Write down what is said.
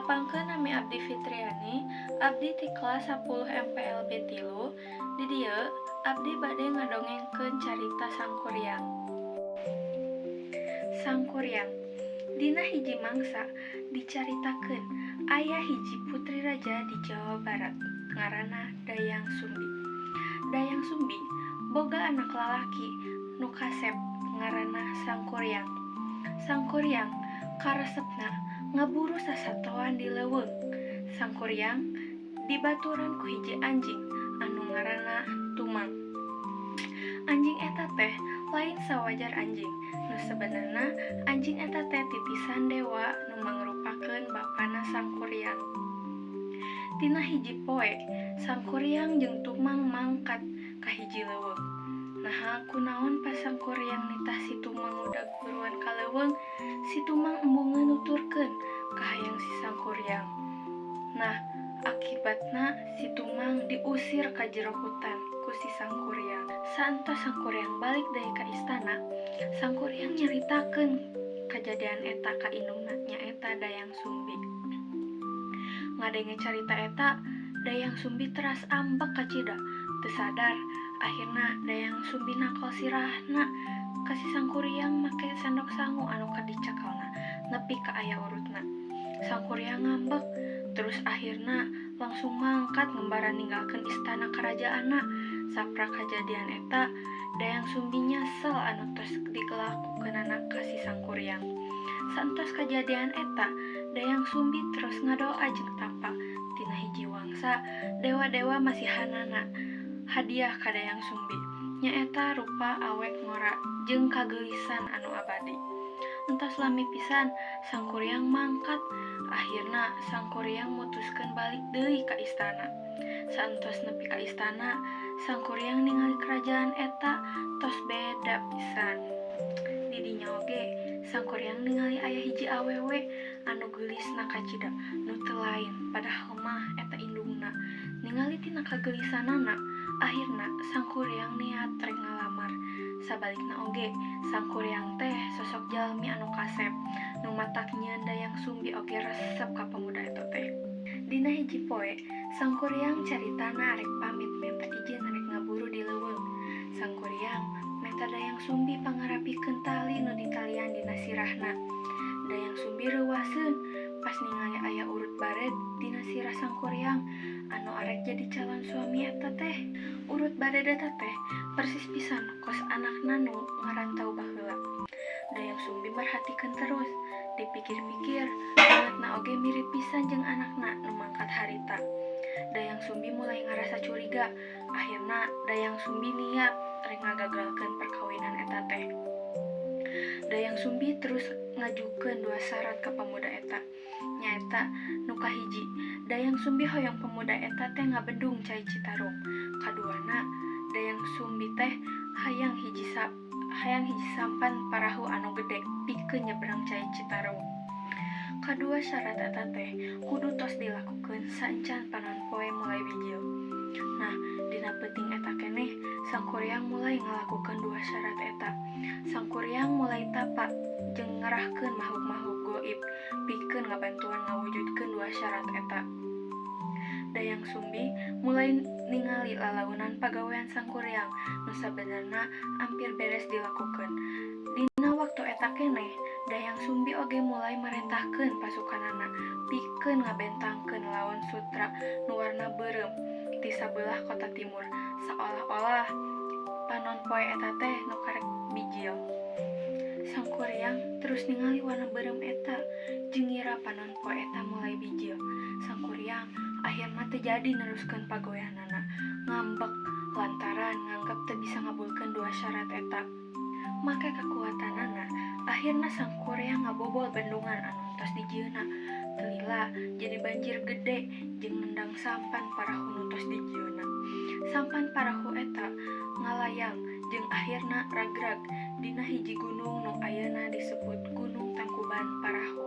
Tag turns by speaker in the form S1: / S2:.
S1: Tepangkeun, nami abdi Fitriani, abdi ti kelas 10 MPLB 3. Di dieu abdi bade ngadongengkeun carita Sangkuriang. Sangkuriang. Dina hiji mangsa dicaritakeun aya hiji putri raja di Jawa Barat ngaranna Dayang Sumbi. Dayang Sumbi boga anak lalaki nu kasep ngaranna Sangkuriang. Sangkuriang karesepna ngaburu sasatoan di leuweung. Sangkuriang dibaturan ku hiji anjing anu ngaranna Tumang. Anjing eta teh lain sawajar anjing, nu sebenarna anjing eta teh titisan dewa nu mangrupakeun bapana Sangkuriang. Dina hiji poe, Sangkuriang jeung Tumang mangkat ka hiji leuweung. Naha kunaon pas Sangkuriang nitah si Tumang ngudag buruan ka leuweung, si Tumang embungeun nuturkeun kahayang si Sangkuriang. Nah, akibatna si Tumang diusir ka jero hutan ku si Sangkuriang. Saentos Sangkuriang balik deui ka istana, Sangkuriang nyaritakeun kajadian eta ka indungna, nyaeta Dayang Sumbi. Ngadenge carita eta, Dayang Sumbi teras ambek kacida. Teu sadar, akhirna Dayang Sumbi nakol sirahna ka si Sangkuriang make sendok sangu anu keur dicekelna nepi ka aya urutna. Sangkuriang ngambek, terus akhirna langsung mangkat ngembara ninggalkeun istana karajaanna. Saprak kajadian eta, Dayang Sumbi nyesel anu tos dilakukeunana ka si Sangkuriang. Saentos kajadian eta, Dayang Sumbi terus ngadoa jeung tapa. Tina hiji wangsa, dewa-dewa masihanana hadiah ka Dayang Sumbi, nyaeta rupa awet ngora jeung kageulisan anu abadi. Entos lami pisan Sangkuriang mangkat, akhirna Sangkuriang mutuskeun balik deui ka istana. Saentos nepi ka istana, Sangkuriang ningali kerajaan eta tos beda pisan. Di dinya oge Sangkuriang ningali aya hiji awewe anu geulisna kacida nu teu lain padahal mah eta indungna. Ningali tina kageulisanana, akhirna Sangkuriang niat rek ngalamar. Sabalikna oge, Sangkuriang teh sosok jalmi anu kasep, nu matak nyieun Dayang Sumbi oge resep ka pemuda eta teh. Dina hiji poe, Sangkuriang caritana arek pamit menta izin rek ngaburu di leuweung. Sangkuriang menta Dayang Sumbi pangarapikeun tali nu ditalian dina sirahna. Dayang Sumbi reuwaseun pas ningali aya urut bareud dina sirah Sangkuriang anu arek jadi calon suami eta teh. Urut bareud eta teh persis pisan kos anakna nu ngarantau baheula. Dayang Sumbi merhatikeun terus, dipikir-pikir bangetna oge mirip pisan jeung anakna nu mangkat harita. Dayang Sumbi mulai ngarasa curiga, akhirna Dayang Sumbi niat rek ngagagalkeun perkawinan eta teh. Dayang Sumbi terus ngajukeun dua syarat ka pemuda eta. Nyaeta nu kahiji, Dayang Sumbi hoyong pemuda eta teh ngabendung Cai Citarum. Kaduana, Dayang Sumbi teh hayang hiji sampan parahu anu gede pikeun nyebrang Cai Citarum. Kadua syarat eta teh kudu tos dilakukeun saencan panon poe mulai bijil. Nah, dina peuting eta keneh Sangkuriang mulai ngalakukeun dua syarat eta. Sangkuriang mulai tapa jeung ngerahkeun makhluk-makhluk goib pikeun ngabantuan ngawujudkeun dua syarat eta. Dayang Sumbi mulai ningali lalaunan pagawean Sangkuriang nu sabenerna ampir beres dilakukeun. Dina waktu eta keneh, Dayang Sumbi oge mulai marentahkeun pasukanana pikeun ngabentangkeun laon sutra nu warna beureum ti sabelah kota timur, saolah-olah panon poe eta teh nu karek bijil. Sangkuriang terus ningali warna beureum eta jeung ngira panon poe eta mulai bijil. Sangkuriang akhirna teu jadi neruskeun pagaweanana, ngambek lantaran nganggep teu bisa ngabulkeun dua syarat eta. Make kakuatanana, akhirna Sangkuriang ngabobol bendungan anu tos dijieunna. Teu lila jadi banjir gede jeung nendang sampan parahu nu tos dijieunna. Sampan parahu eta ngalayang jeung akhirna ragrag dina hiji gunung nu ayeuna disebut Gunung Tangkuban Parahu.